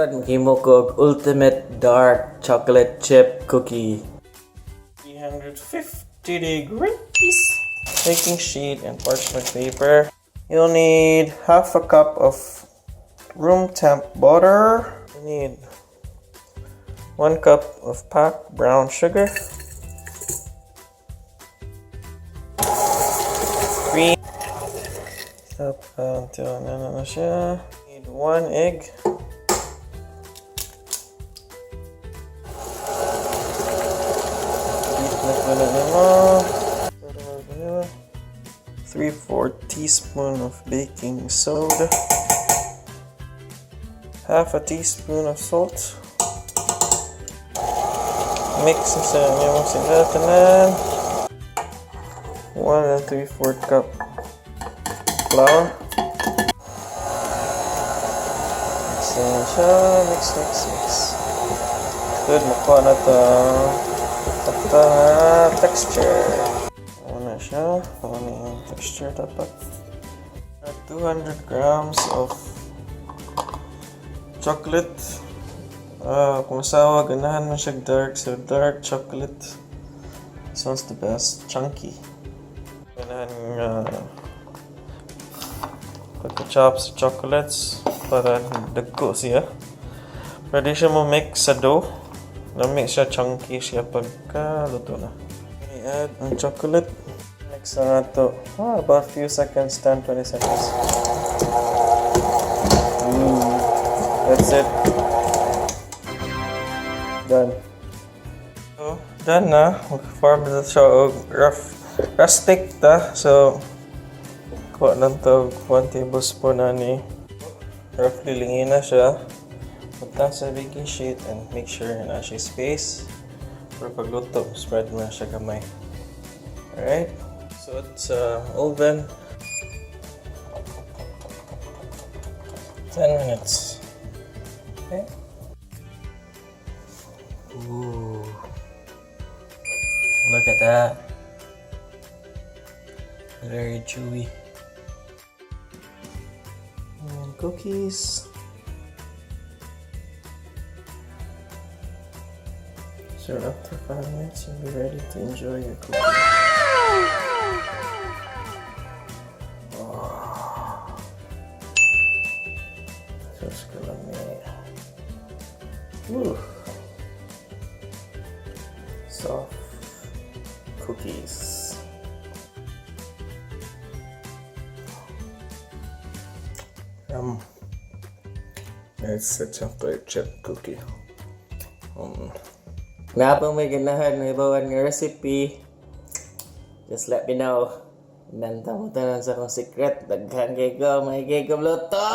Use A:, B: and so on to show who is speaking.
A: Karon maghimo ko og ultimate dark chocolate chip cookie.
B: 350 degrees. Baking sheet and parchment paper. You'll need half a cup of room temp butter. You need 1 cup of packed brown sugar. Cream. Up until na na siya. Need one egg. Beat na ko na nimo. Vanilla. 3/4 teaspoon of baking soda. Half a teaspoon of salt. Mix sa nimo sila tanan. 1 3/4 cup flour. Mix na siya. Mix, mix, mix. Good, makuha na to. Ito na texture. Muna siya. Muna yung texture dapat. 200 grams of chocolate. Kung asawa, ganahan man siya dark, so dark chocolate. This one's the best. Chunky. Ganahan nga pagka-chop sa chocolates para dagko siya. Pwede siya mo mix sa dough. Lami siya, chunky siya pagka luto na. I-add ang chocolate. Mix na to. About few seconds, 10-20 seconds. That's it. Done. So, done na. Mag-form na siya og rough rustic ta. So, kuha lang to 1 tablespoon na ni. Roughly lingin na siya. Punta sa baking sheet and make sure na siya space. Pero pagluto, spread mo na siya gamay. Alright? So, it's oven. 10 minutes. Okay.
A: Ooh. Look at that. Very chewy.
B: And cookies. So after 5 minutes, you'll be ready to enjoy your cookie. Oh. Sus, kalami. Ooh. Soft cookies.
C: It's a chocolate chip cookie.
A: Naa pa may ganahan nga hibaw-an nga recipe, just let me know. Nanta mo tanan sa akong secret. Daghan kay ko, may kay ko luto.